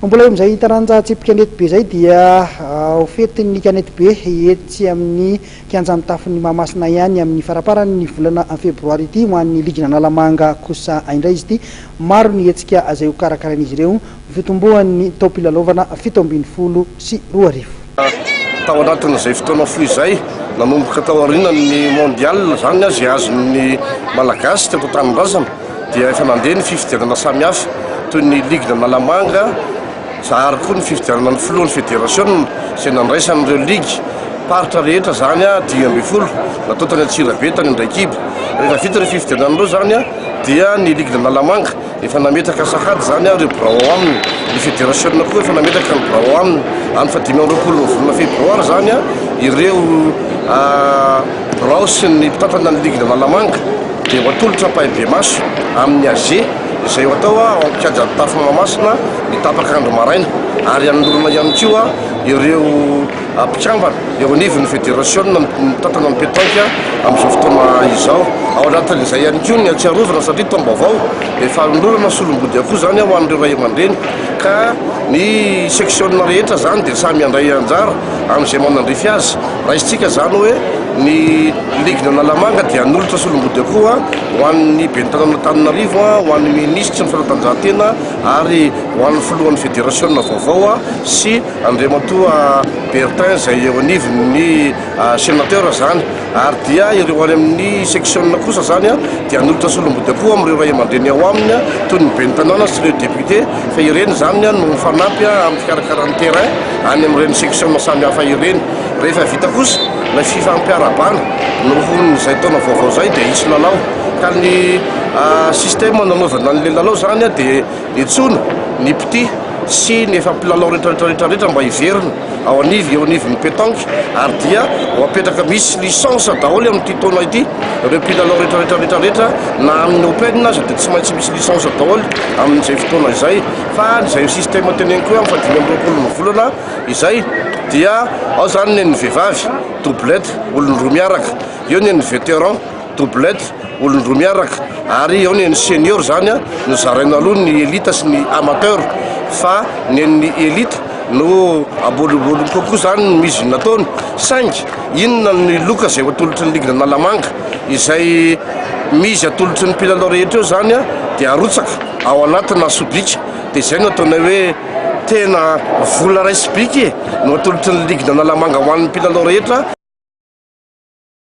Mbola eo amin'izay taranja tsipy kanety be izay dia ho fetin'ny kanety be etsy amin'ny kianja mitafon'i Mahamasina ihany amin'ny faramparan'ny volana febroary ity. Ho an'ny ligin'Analamanga kosa indray izy ity, maro ny hetsika izay ho karakarain'izy ireo fitomboan'ny taom-pilalaovana 2017. Tao anatin'izay fotoana fohy izay, nanomboka tao aorianan'ny Mondial izany izay azon'ny Malagasy teto an-tanindrazana dia efa nandeha ny fifidianana samihafa toy ny ligin'Analamanga ary koa ny fifidianana ny filohan'ny federasiona izay nandraisan'ireo ligy paritra rehetra izany 15 natao tany Antsirabe tany Andraikiba. Rehefa vita ireo fifidianana ireo izany dia ny ligin'Analamanga efa nametraka sahady izany ireo birao ao aminy, ny federasiona koa efa nametraka ny birao ao aminy. Amin'ny faha-25 ny volana febroary izany ireo birao sy ny mpitantana ny ligin'Analamanga dia ho atolotra ampahibemaso amin'ny AG izay ho atao ao amin'ny kianjan'ny Tafo Mahamasina ny tapak'andro maraina ary hanolorana ihany koa ireo mpikambana eo anivon'ny federasiona mitantana ny petanque amin'izao fotoana izao. Ao anatin'izay ihany koa ny atsiarovana satria taom-baovao dia fanolorana solombody akoho izany ho an'ireo ray aman-dreny ka ny seksiona rehetra izany dia samy handray anjara amin'izay manandrify azy. Raisintsika izany hoe ny ligin'Analamanga dia hanolotra solombody akoho ho an'ny ben'ny tanàn'Antananarivo, ho an'ny minisitry ny fanatanjahantena ary ho an'ny filohan'ny federasiona vaovao sy Andriamatoa Bertin izay eo anivon'ny sénateur izany ary dia ireo any amin'ny section kosa izany dia hanolotra solombody akoho amin'ireo ray aman-dreny ao aminy toy ny ben'ny tanàna sy ireo député fa ireny izany no mifanampy amin'ny fikarakarany terrain any amin'ireny section samihafa ireny. Rehefa vita kosa ilay fifampiarahabana nohon'izay taona vaovao izay dia hisy lalao ka ny système nanaovana an'ilay lalao izany dia nitsoina ny mpitia sy ny efa mpilalao rehetra rehetra rehetra mba hiverina ao anivo eo anivon'ny petanque ary dia ho apetraka misy licence daholo amin'ity taona ity ireo mpilalao rehetra rehetra rehetra rehetra na amin'ny open aza dia tsy maintsy misy licence daholo amin'izay fotoana izay fa izay système teneniko hoe amin'ny faha 25 ny volana izay dia ao izany ny an'ny vehivavy doublette olon-droa miaraka eo ny an'ny vétéran doublette olon-droa miaraka ary eo ny an'ny senior zany a no zaraina aloha ny élite sy ny amateur fa ny an'ny élite no ambonimbony kokoa zany ny misy nataony saingy inona ny loka izay atolotry ny ligue Analamanga izay misy atolotry ny mpilalao rehetra eo zany a dia arotsaka ao anatina sobika dia izay no ataonay hoe tena vola raisibika e no atolotry ny ligue Analamanga ho an'ny mpilalao rehetra.